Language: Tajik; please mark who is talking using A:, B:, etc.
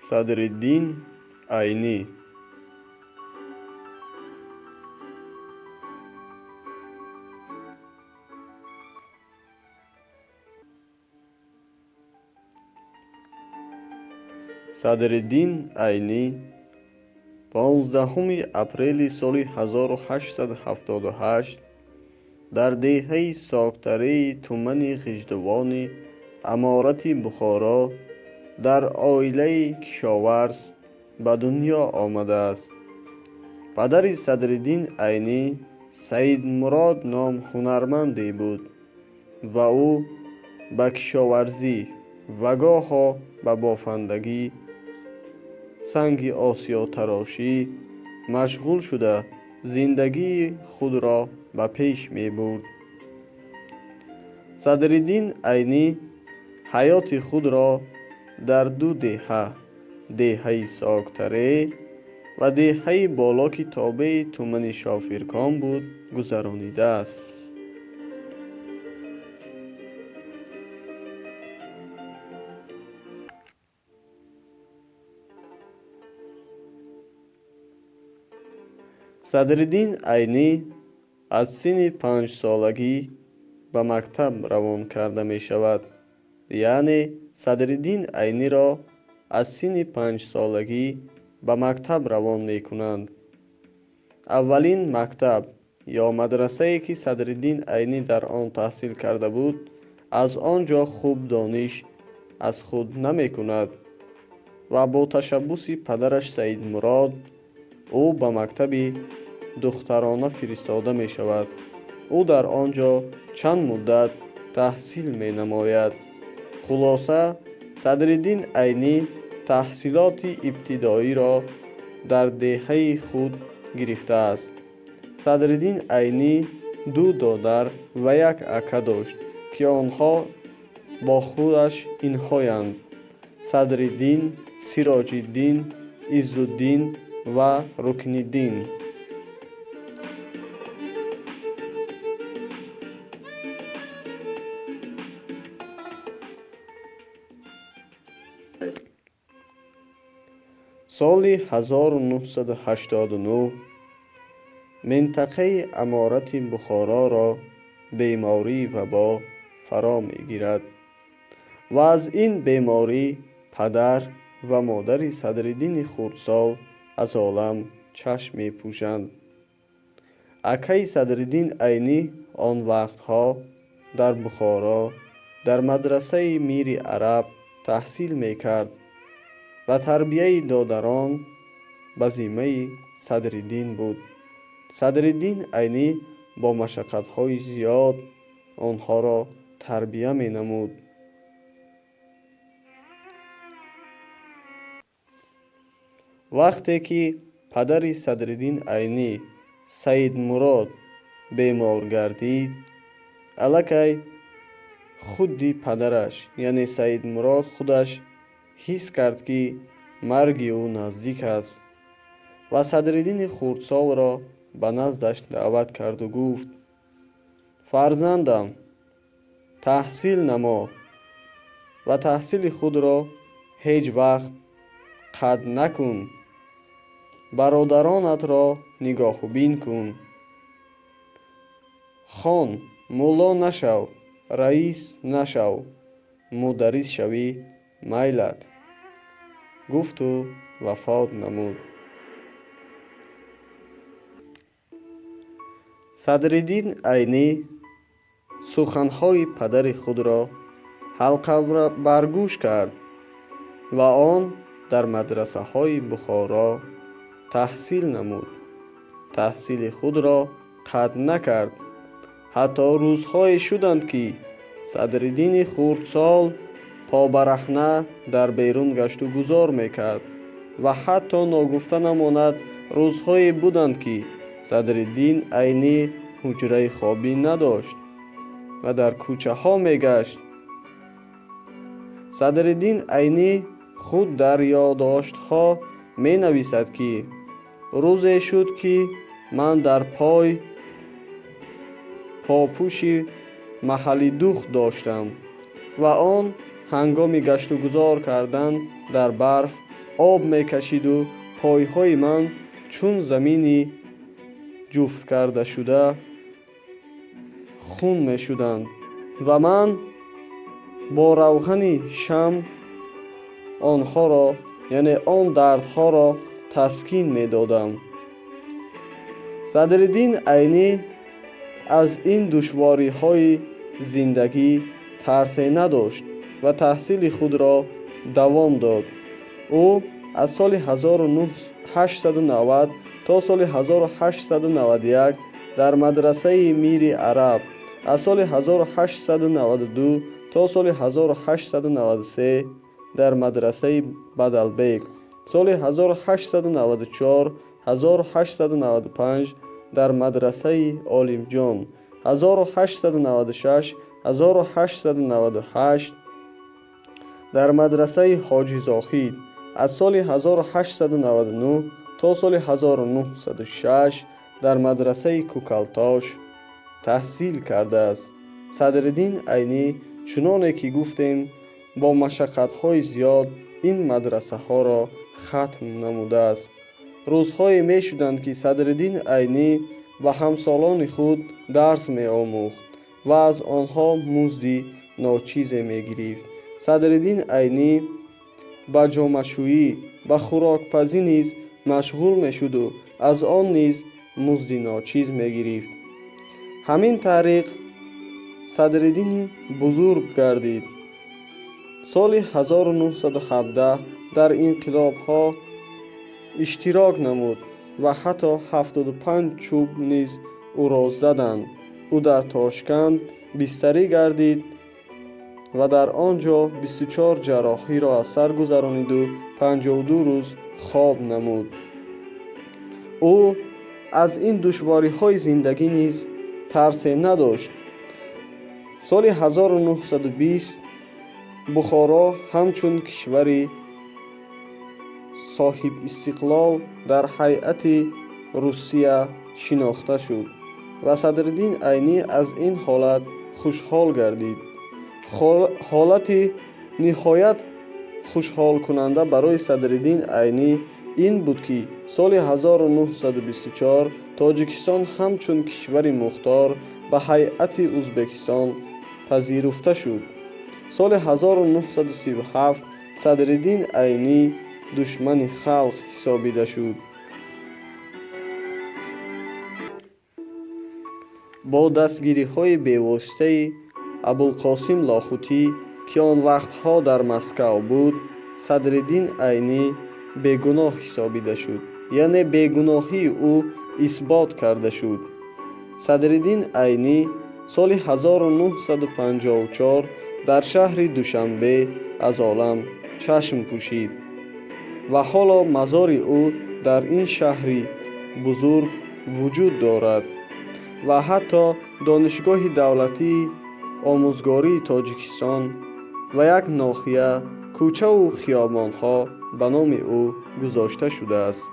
A: Садриддин Айнӣ. Садриддин Айнӣ 15 апрели соли 1878 дар деҳаи Соктареи тумани Ғиждувони аморати Бухоро дар оилаи кишоварз ба дунё омадааст. Падари Садриддин Айнӣ Саидмурод ном ҳунарманде буд ва ӯ ба кишоварзӣ ва гоҳо ба бофандагӣ, санги осиётарошӣ машғул шуда, зиндагии худро ба пеш мебурд. Садриддин Айнӣ ҳаёти худро дар ду деҳа, деҳаи Соктаре ва деҳаи Боло, ки тобеи тумани Шофиркон буд, гузаронидааст. Садриддин Айнӣ аз синни 5-солагӣ ба мактаб равон карда мешавад. Яъне Садриддин Айниро аз синни 5-солагӣ ба мактаб равон мекунанд. Аввалин мактаб ё мадрасае, ки Садриддин Айнӣ дар он таҳсил карда буд, аз он ҷо хуб дониш аз худ намекунад ва бо ташаббуси падараш Саидмурод ӯ ба мактаби духтарона фиристода мешавад. Ӯ дар он ҷо чанд муддат таҳсил менамояд. Хулоса, Садриддин Айнӣ таҳсилоти ибтидоиро дар деҳаи худ гирифтааст. Садриддин Айнӣ ду додар ва як ака дошт, ки онҳо бо худаш инҳоянд: Садриддин, Сироҷиддин, Иззуддин ва Рукниддин. Соли 1989 минтақаи аморати Бухороро бемории вабо фаро мегирад ва аз ин беморӣ падар ва модари Садриддини хурдсол аз олам чашм мепӯшанд. Акаи Садриддин Айнӣ он вақтҳо дар Бухоро дар мадрасаи Мири Араб таҳсил мекард ва тарбияи додарон ба зиммаи Садриддин буд. Садриддин Айнӣ бо машаққатҳои зиёд онҳоро тарбия менамуд. Вақте ки падари Садриддин Айнӣ Саидмурод бемор гардид, аллакай худи падараш, яъне Саидмурод худаш ҳис кард, ки марги ӯ наздик аст ва Садриддини хурдсолро ба наздаш даъват карду гуфт: фарзандам, таҳсил намо ва таҳсили худро ҳеҷ вақт қатъ накун, бародаронатро нигоҳубин кун, хон, мулло нашав, раис нашав, мударрис шавӣ майлат. Гуфту вафот намуд. Садриддин Айнӣ суханҳои падари худро ҳалқабаргӯш кард ва он дар мадрасаҳои Бухоро таҳсил намуд. Таҳсили худро қатъ накард. Ҳатто рӯзҳое шуданд, ки Садриддини хурдсол побараҳна дар берун гашту гузор мекард ва ҳатто ногуфта намонад, рӯзҳое буданд, ки Садриддин Айнӣ ҳуҷраи хобӣ надошт ва дар кӯчаҳо мегашт. Садриддин Айнӣ худ дар ёддоштҳо менависад, ки рӯзе шуд, ки ман дар пой попӯши маҳаллидухт доштам ва он ҳангоми гаштугузор кардан дар барф об мекашиду пойҳои ман чун замини ҷуфткардашуда хун мешуданд ва ман бо равғани шамъ онҳоро, яъне он дардҳоро таскин медодам. Садриддин Айнӣ аз ин душвориҳои зиндагӣ тарсе надошт ва таҳсили худро давом дод. Ӯ аз соли 1890 то соли 1891 дар мадрасаи Мири Араб, аз соли 1892 то соли 1893 дар мадрасаи Бадалбек, соли 1894 1895 дар мадрасаи Олимҷон, 1896 1898 дар мадрасаи Ҳоҷи Зоҳид, аз соли 1899 то соли 1906 дар мадрасаи Кӯкалтош таҳсил кардааст. Садриддин Айнӣ, чуноне ки гуфтем, бо машаққатҳои зиёд ин мадрасаҳоро хатм намудааст. Рӯзҳое мешуданд, ки Садриддин Айнӣ ба ҳамсолони худ дарс меомӯхт ва аз онҳо музди ночизе мегирифт. Садриддин Айнӣ ба ҷомашӯӣ, ба хӯрокпазӣ низ машғул мешуду аз он низ музди ночиз мегирифт. Ҳамин тариқ Садриддини бузург гардид. Соли 1917 дар инқилобҳо иштирок намуд ва ҳатто 75 чӯб низ ӯро заданд. Ӯ дар Тошканд бистарӣ гардид ва дар он ҷо 24 ҷарроҳиро аз сар гузарониду 52 рӯз хоб намуд. Ӯ аз ин душвориҳои зиндагӣ низ тарсе надошт. Соли 1920 Бухоро ҳамчун кишвари соҳибистиқлол дар ҳайати Русия шинохта шуд ва Садриддин Айнӣ аз ин ҳолат хушҳол гардид. Ҳолати ниҳоят хушҳолкунанда барои Садриддин Айнӣ ин буд, ки соли 1924 Тоҷикистон ҳамчун кишвари мухтор ба ҳайати Ӯзбекистон пазируфта шуд. Соли 1937 Садриддин Айнӣ душмани халқ ҳисобида шуд. Бо дастгириҳои бевоситаи Абулқосим Лоҳутӣ, ки он вақтҳо дар Москав буд, Садриддин Айнӣ бегуноҳ ҳисобида шуд, яъне бегуноҳии ӯ исбот карда шуд. Садриддин Айнӣ соли 1954 дар шаҳри Душанбе аз олам чашм пӯшид ва ҳоло мазори ӯ дар ин шаҳри бузург вуҷуд дорад ва ҳатто Донишгоҳи давлатии омӯзгории Тоҷикистон ва як ноҳия, кӯчаву хиёбонҳо ба номи ӯ гузошта шудааст.